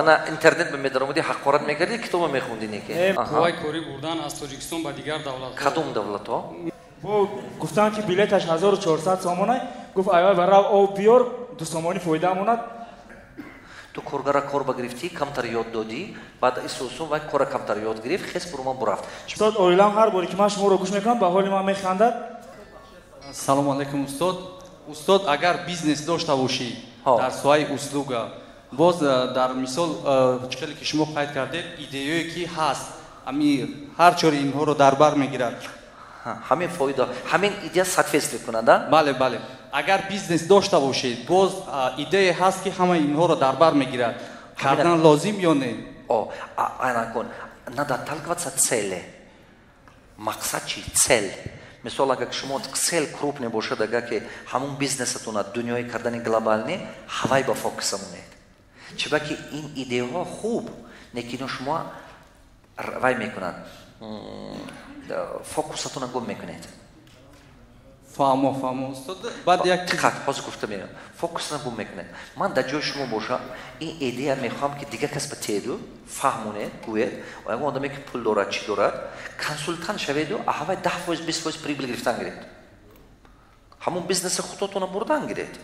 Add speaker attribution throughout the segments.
Speaker 1: Мана интернет медаромадӣ, ҳақорат мекардӣ, китоба мехондӣ неки.
Speaker 2: Қувваи корӣ бурдан аз Тоҷикистон ба дигар давлатҳо.
Speaker 1: Кадом давлатҳо?
Speaker 3: Бо гуфтам, ки билеташ 1400 сомона. Гуфт: «Айвай, барав, об биёр, 2 сомонӣ фоида монад».
Speaker 1: Ту коргара кор ба гирифтӣ, камтар ёд додӣ, баъд исусу вай кора камтар ёд гирифт, хес бурума бурафт.
Speaker 3: Устод, оилам ҳар боре ки ман шуморо гӯш мекунам, ба ҳоли ман механдад.
Speaker 4: Салому алайкум, устод. Устод, агар бизнес дошта бошӣ дар соҳаи услуга, боз дар мисол, чӣ хеле ки шумо қайд кардед, идеяое ки ҳаст, ами ҳар чори инҳоро дар бар мегирад.
Speaker 1: Ҳамин фоида, ҳамин идея соответствие кунад, а?
Speaker 4: Бале, агар бизнес дошта бошед, боз идея ҳаст, ки ҳамаи инҳоро дар бар мегирад, кардан лозим ё не?
Speaker 1: О, ана кун, надо отталкиваться цели. Мақсад чи? Цель. Мисол, агар шумо цель крупный бошад, агар ки ҳамун бизнесатона дунёи кардани глобальный, ҳавай ба фокуса монед. Чиба ки ин идеяҳо хуб, лекин шумо вай мекунанд, фокусатона гум мекунед.
Speaker 4: Фаҳмо, устод. Баъд як чиз.
Speaker 1: Диққат, ҳозир гуфта мерам. Фокусатона гум мекунед. Ман дар ҷои шумо бошам, ин идея мехоҳам, ки дигар кас ба теду фаҳмонед, гӯед, ягон одаме ки пул дорад, чӣ дорад, консултант шаведу аҳавай 10%, 20% прибыль гирифтан гиред, ҳамон бизнеси худотона бурдан гиред.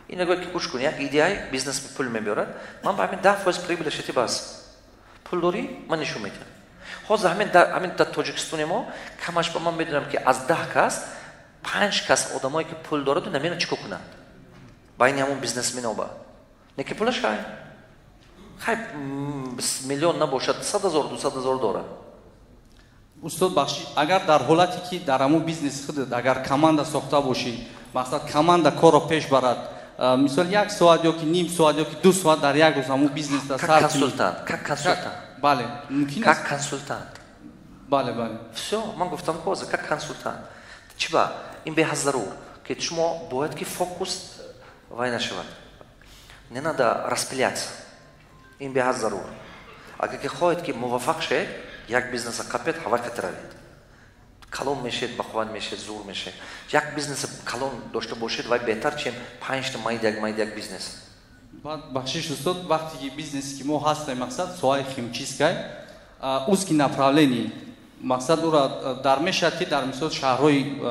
Speaker 1: Ин нагӯяд, ки гӯш кун, як идеяи бизнес пул мебиёрад, ман ба ҳамин 10% прибыль шати, бас. Пул дорӣ, ман нишон медиҳам. Ҳозир ҳамин дар Тоҷикистони мо камаш ба ман медонам, ки аз 10 кас панҷ кас одамое ки пул дораду намедонад чӣ кор кунанд байни ҳамон бизнесменоба. Не ки пулаш хай миллион набошад, 100 000, 200 000 дорад.
Speaker 4: Устод, бахши, агар дар ҳолате ки дар ҳамон бизнеси худат агар команда сохта бошӣ, мақсад, команда корро пеш барад, мисол, як соат ё ки ним соат ё ки 2 соат дар як рӯз ҳамон бизнеса
Speaker 1: Как консультант, как консультант.
Speaker 4: Бале, мумкин.
Speaker 1: Как консультант.
Speaker 4: Бале.
Speaker 1: Всё, ман гуфтам, ҳозир как консультант. Чиба ин беҳад зарур, ки шумо бояд ки фокус вай нашавад, не надо распыляться. Ин беҳад зарур. Агар ки хоҳед, ки муваффақ шавед, як бизнеса қапед, ҳавай қатиравед, калон мешед, бақувват мешед, зур мешед. Як бизнеси калон дошта бошед, вай беҳтар, чем панҷта майдяк майдяк бизнес.
Speaker 4: Баъд, бахшиш, устод, вақте ки бизнесе ки мо ҳастем, мақсад, соҳаи химчисткай, узкий направление, мақсад, ура дар мешавад, ки дар мисол шаҳрҳои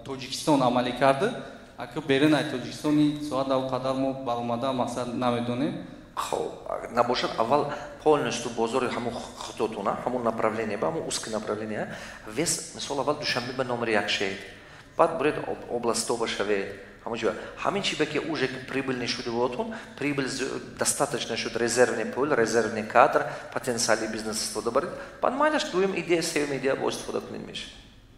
Speaker 4: Тоҷикистон амалӣ карда, ака берунаи Тоҷикистони соат ав қадар мо баромада, мақсад, намедонем.
Speaker 1: Хоб, набошад, аввал полностью бозори ҳамун худотуна, ҳамун направление ба ҳамун узкий направление вес. Мисол, аввал Душанбе ба номери як шавед, баъд буред областҳо ба шавед, ҳамон ҷо ҳамин чи ба ки уже прибыльный шуди вотун, прибыль достаточно шуд, резервный пул, резервный кадр, потенциали бизнес истифода баред, баъд майлаш дуюм идея, сеюм идея бо истифода кунед, мешавад.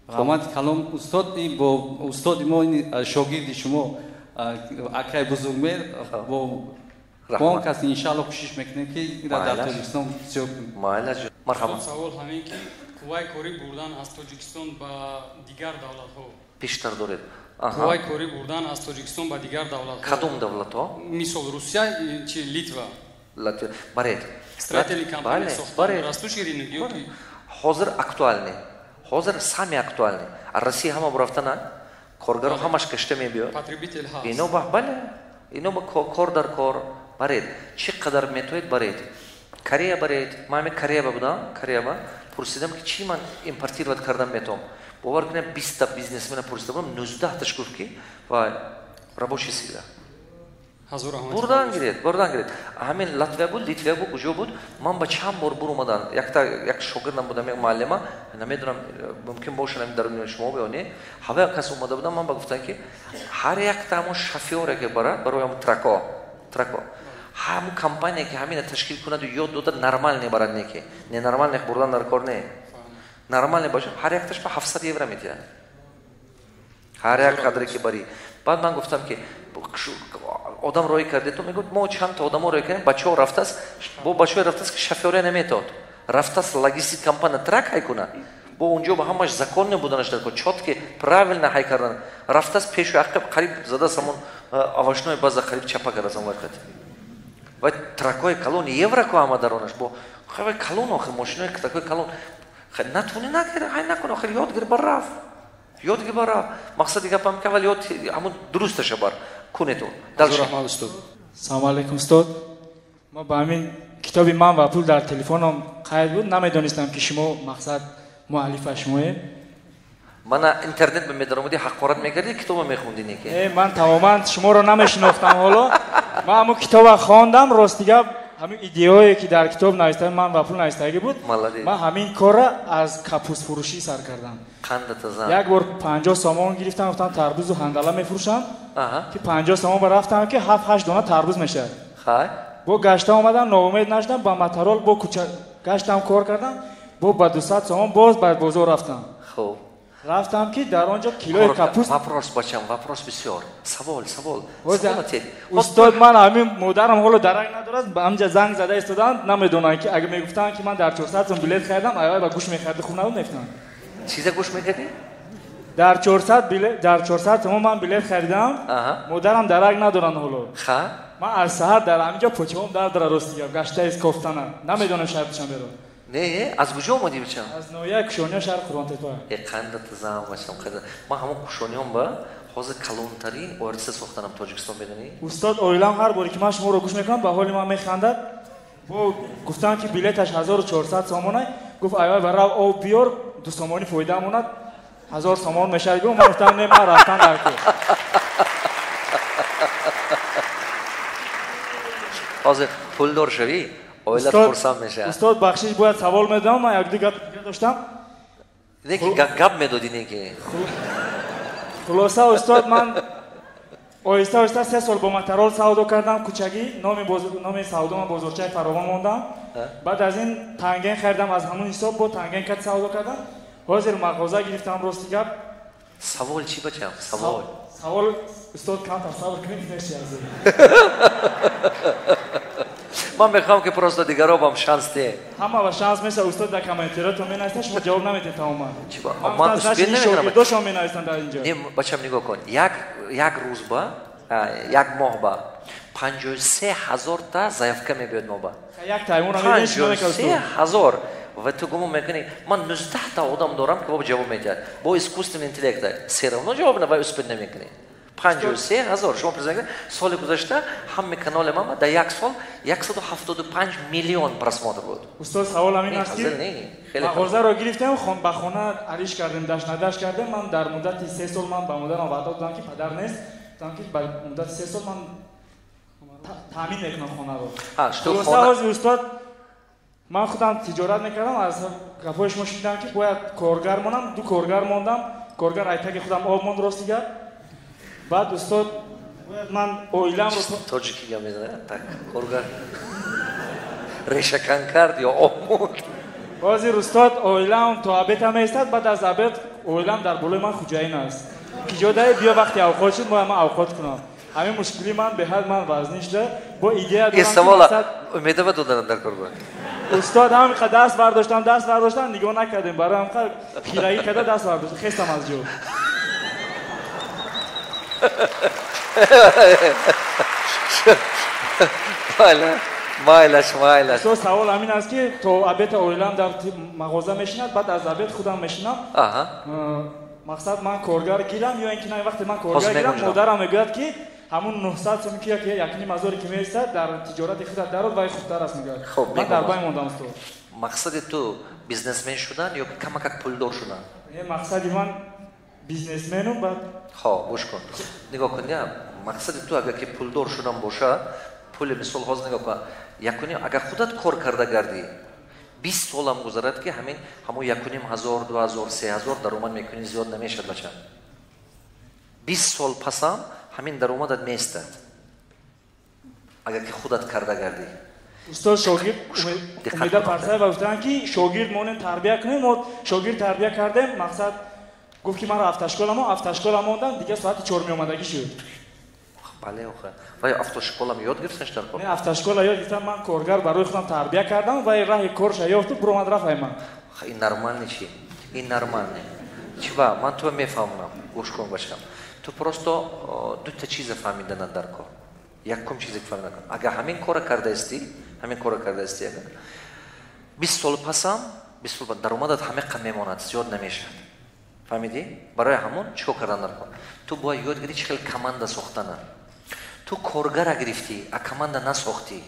Speaker 4: Раҳмати калом, устод. И бо устоди мо, шогирди шумо, акай Бузургмер, бо он кас иншаалло кӯшиш мекунем, ки ира дар Тоҷикистон зиёд кунем.
Speaker 1: Майлаш, марҳамат.
Speaker 2: Савол ҳамин, ки қувваи корӣ бурдан аз Тоҷикистон ба дигар давлатҳо.
Speaker 1: Пештар доред.
Speaker 2: Қувваи корӣ бурдан аз Тоҷикистон ба дигар давлатҳо.
Speaker 1: Кадом давлатҳо?
Speaker 2: Мисол, Русия чи Литва.
Speaker 1: Баред.
Speaker 2: Строительный компания сохтан, растущий рынок ё ки?
Speaker 1: Ҳозир актуальный, ҳозир самый актуальный. А Россия ҳама бурафтана, коргаро ҳамаш кашта мебиёд.
Speaker 2: Потребитель ҳаст.
Speaker 1: Ино ба, бале, ино ба кор дар кор. Баред, чӣ қадар метоед, баред. Корея баред. Ман ҳамин Корея ба будам, Корея ба пурсидам, ки чӣ ман импортировать кардан метавом. Бовар кунем, 20-та бизнесмена пурсида будам, 19-таш гуфт, ки вай рабочий сила. Бурдан гиред, бурдан гиред. Ҳамин Латвия буд, Литвия буд, куҷо буд, ман ба чанд бор бур омадан. Якта як шогирдам будам, як муаллима, намедонам, мумкин бошад ҳамин дар шумо ё не, ҳава кас омада будам, ман ба гуфтам, ки ҳар якта ҳамон шофёре ки барад барои ҳамон трако, ҳамон компания ки ҳамина ташкил кунаду ёд дода, нормальный барад, не ки ненормальных бурдан дар кор не, нормальный бошад, ҳар якташ ба 700 евро медиҳад, ҳар як қадре ки барӣ. Баъд ман гуфтам, ки одам роҳӣ карде, ту мегӯ, мо чандта одамо роҳӣ кардем, бачаҳо рафтааст, бо бачаҳое рафтааст, ки шофёре наметод, рафтааст логистик компания трак ҳай кунад, бо унҷо ба ҳамаш законно буданаш дар кор, чётко, правильно ҳай кардан, рафтааст, пешу ақиб қариб задааст, ҳамон овощной база қариб чапа кардааст он вақт. Вай тракои калон евроко ҳама даронаш бо вай калон, охир мошинои такои калон натуни нагир, ҳай накун, охир ёд гир, бар рафт, ёд гир, бар рафт. Мақсади гапам ки аввал ёд ҳамон дурусташа бар кунету.
Speaker 2: Раҳмат, устод.
Speaker 3: Салому алайкум, устод. Ма ба ҳамин китоби «Ман ва пул» дар телефонам қайд буд, намедонистам, ки шумо, мақсад, муаллифа шумоед.
Speaker 1: Мана интернет ба медаромадӣ, ҳақорат мекардӣ, китоба мехондӣ неки.
Speaker 3: Ман тамоман шуморо намешинохтам. Ҳоло ман ҳамун китоба хондам, рости гап, ҳамин идеое, ки дар китоб нависта, «Ман ва пул» навистагӣ буд. Ман ҳамин корра аз капустфурӯшӣ сар кардам. Як бор 50 сомон гирифтам, гуфтам, тарбузу ҳандала мефурӯшам, ки 50 сомон ба рафтам, ки ҳафт ҳашт дона тарбуз мешавад. Бо гашта омадам, ноумед нашудам, ба мотороллер бо кӯча гаштам, кор кардам, бо ба 200 сомон боз ба бозор рафтам. Рафтам, ки дар он ҷо килои капуст.
Speaker 1: Вопрос, бачам, вопрос бисёр, савол, савол.
Speaker 3: Устод, ман ҳамин модарам ҳоло дарак надорад, ба ҳамҷа занг зада истоданд, намедонанд, ки агар мегуфтанд, ки ман дар 400 сом билет харидам, айвай ба гӯш мехарди, хуб набуд, мефтанд.
Speaker 1: Чиза гӯш мекардӣ?
Speaker 3: Дар 400 билет, дар 400 сомон ман билет харидам, модарам дарак надоранд ҳоло. Ман аз саҳар дар ҳаминҷо почаҳом дард дорад, рости гап, гаштаист кофтана, намедонам шаҳр Душанберо.
Speaker 1: Не, аз куҷо омадӣ, бачам?
Speaker 3: Аз ноҳияи Кушониё, шаҳри Қурғонтепа.
Speaker 1: Э, қандата зам, бачам, ман ҳамон Кушониён ба ҳозир калонтарин ОРЦ сохтанам Тоҷикистон, медонӣ?
Speaker 3: Устод, оилам ҳар боре, ки ман шуморо гӯш мекунам, ба ҳоли ман механдад. Бо гуфтам, ки билеташ 1400 сомона, гуфт, айвай ба рав об биёр, 2 сомонӣ фоида монад, 1000 сомон мешавад. Гуфт, ман гуфтам, не, ман рафтан дар кор.
Speaker 1: Ҳозир пулдор шавӣ, оилат хурсанд мешавад.
Speaker 3: Устод, бахшиш, бояд савол медодам, ман якду гап доштам.
Speaker 1: Не ки гап медодӣ, не ки.
Speaker 3: Хулоса, устод, ман оҳиста оҳиста 3 сол бо мотороллер савдо кардам, кӯчагӣ, номи савдома «Бозорчаи Фаровон» мондам. Баъд аз ин танген харидам, аз ҳамун ҳисоб бо танген кат савдо кардам, ҳозир мағоза гирифтам, рости гап.
Speaker 1: Савол чӣ, бачам, савол?
Speaker 3: Савол, устод, камтар сабр кунед, меши.
Speaker 1: Ман мехоҳам, ки просто дигаро бам шанс де.
Speaker 3: Ҳама ба шанс меша, устод, дар комментариятон менависанд, шумо ҷавоб наметед тамоман.
Speaker 1: Ман успел намекунам.
Speaker 3: Шогирдошон менависанд дар инҷо.
Speaker 1: Не, бачам, нигоҳ кун, як рӯз ба, як моҳ ба 53 ҳазорта заявка мебиёд мо ба.
Speaker 3: Як таймура.
Speaker 1: 53 ҳазор. Ва ту гумон мекунӣ, ман 19та одам дорам, ки бо ҷавоб медиҳад, бо искусственный интеллект все равно ҷавоб на, вай успел намекунӣ. 53 ҳазор. Шумо представляете, соли гузашта ҳамаи канали ман дар як сол 175 миллион просмотр буд.
Speaker 3: Устод, савол ҳамин аст, ки мағозаро гирифтем, ба хона ариш кардем, дашнадаш кардем. Ман дар муддати 3 сол ман ба модарам ваъда додам, ки падар нест, гуфтам, ки ба муддати 3 сол ман таъмин мекунам хонаро. Хулоса, ҳозир, устод, ман худам тиҷорат мекардам, аз гапҳои шумо шунидам, ки бояд коргар монам, ду коргар мондам, коргар айтаги худам об монд, рости гап. Баъд, устод, бояд ман оиламро.
Speaker 1: Тоҷикӣ гап мезанад, так, коргар решакан кард ё об монд.
Speaker 3: Ҳозир, устод, оилам то обед а меистад, баъд аз обед оилам дар болои ман хуҷаин аст, ки ҷодае биё, вақти авқот шуд, бояд ман авқот кунам. Ҳамин мушкили ман беҳад ман вазнин шуда, бо идея
Speaker 1: дорам. Савола Умедава доданам дар кор буд.
Speaker 3: Устод, ҳамин даст бардоштам, даст бардоштам, нигоҳ накардем, барои ҳамқа хирагӣ карда даст бардоштам, хестам аз ҷо.
Speaker 1: Майла, майлаш, майлаш.
Speaker 3: Устод, савол ҳамин аст, ки то обед а оилам дар мағоза мешинад, баъд аз обед худам мешинам. Мақсад, ман коргар гирам ё ин ки на? Вақте ман коргар гирам, модарам мегӯяд, ки ҳамун 900 сом, ки якним ҳазоре, ки меистад, дар тиҷорати худат дарод, вай хубтар аст, мегӯяд. Ман дар байн мондам, устод.
Speaker 1: Мақсади ту бизнесмен шудан ё камакак пулдор шудан?
Speaker 3: Мақсади ман бизнесмену баъд.
Speaker 1: Хо, гӯш кун, нигоҳ кун, я мақсади ту агар ки пулдор шудан боша, пули, мисол, ҳозир нигоҳ кун, якуним, агар худат кор карда гардӣ, 20 солам гузарад, ки ҳамин ҳамун 1500, 2000, 3000 даромад мекунӣ, зиёд намешад, бача. 20 сол пасам ҳамин даромадат меистад, агар ки худат карда гардӣ.
Speaker 3: Устод, шогирд Умеда Парсаева гуфтанд, ки шогирд монем, тарбия кунем. Мо шогирд тарбия кардем, мақсад, гуфт, ки маро автошкола, мо автошкола мондам, дигар соати 4 меомадагӣ шуд.
Speaker 1: Бале, охе, вай автошколам ёд гирифтан дар кор?
Speaker 3: Не, автошкола ёд гирифтам, ман коргар барои худам тарбия кардам, вай раҳи корша ёфту буромад, рафт ай ман.
Speaker 1: Ин нормальный чи, ин нормальный чива, ман туро мефаҳмам. Гӯш кун, бачам, ту просто дута чиза фаҳмиданат дар кор. Якум чизе ки фаҳмидан, агар ҳамин кора кардаистӣ, ҳамин кора кардаистӣ, агар 20 сол пасам, 20 сол даромадат ҳамеқа мемонад, зиёд намешавад, фаҳмидӣ? Барои ҳамон чӣ кор кардан дар кор? Ту бояд ёд гирӣ чӣ хел команда сохтана. Ту коргара гирифтӣ, а команда насохтӣ.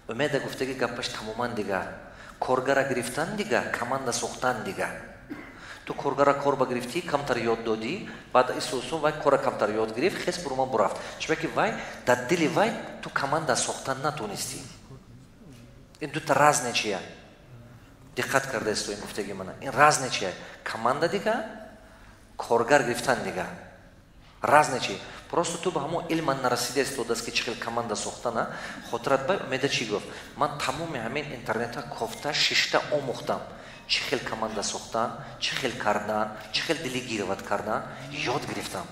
Speaker 1: Умеда гуфтаги гапаш тамоман дигар. Коргара гирифтан дигар, команда сохтан дигар. Ту коргара кор ба гирифтӣ, камтар ёд додӣ, баъд исусун вай кора камтар ёд гирифт, хес буруман бурафт. Чунки вай дар дили вай ту команда сохтан натонистӣ. Ин дута разные чия. Диққат кардаисту ин гуфтаги мана. Ин разные чия. Команда дигар, коргар гирифтан дигар. Разные чи. Просто ту ба ҳамон илман нарасида истодааст, ки чӣ хел команда сохтана. Хотират бай, Умеда чӣ гуфт? Ман тамоми ҳамин интернетҳо кофта шишта омӯхтам, чӣ хел команда сохтан, чӣ хел кардан, чӣ хел делегировать кардан ёд гирифтам.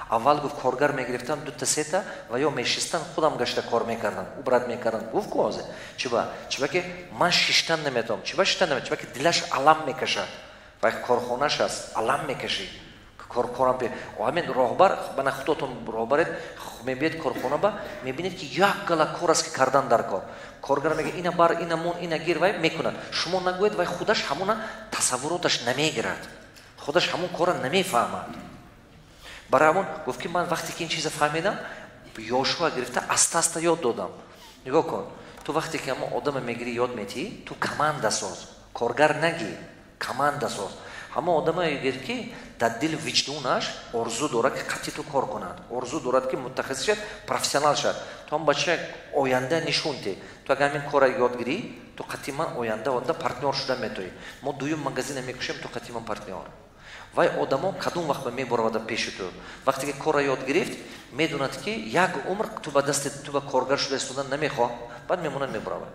Speaker 1: Аввал, гуфт, коргар мегирифтам дута, сета ва ё мешистан, худам гашта кор мекардам, убрать мекардам. Гуфт ку ҳозир чиба? Чиба ки ман шиштан наметавонам. Чиба шиштан наметавонам? Чиба ки дилаш алам мекашад ва корхонаш аст, алам мекашид. Коркорам ҳамин роҳбар, бана худотон роҳбаред, мебиед корхона ба, мебинед, ки як гала кор аст, ки кардан дар кор. Коргар мега: «Ина бар, ина мон, ина гир». Вай мекунад. Шумо нагӯед, вай худаш ҳамуна тасаввуроташ намегирад, худаш ҳамун корра намефаҳмад. Барои ҳамон гуфт, ки ман вақте ки ин чиза фаҳмидам, ёшуа гирифта, аста аста ёд додам. Нигоҳ кун, ту вақте ки ҳамон одама мегирӣ, ёд метиҳӣ, ту команда соз, коргар нагир, команда соз. Ҳамон одамое гир, ки дар дил виҷдонаш орзу дорад, ки қатъи ту кор кунад, орзу дорад, ки мутахассис шавад, профессионал шавад. Ту ҳам бача оянда нишон те: ту агар ҳамин кора ёд гирӣ, ту қатъи ман оянда онда партнёр шуда метоӣ. Мо дуюм магазина мекушем, ту қатъи ман партнёр. Вай одамо кадом вақт мебаровада пеши ту? Вақте ки корра ёд гирифт, медонад, ки як умр ту ба дасти ту ба коргар шуда истодан намехоҳ, баъд мемонад, мебаравад.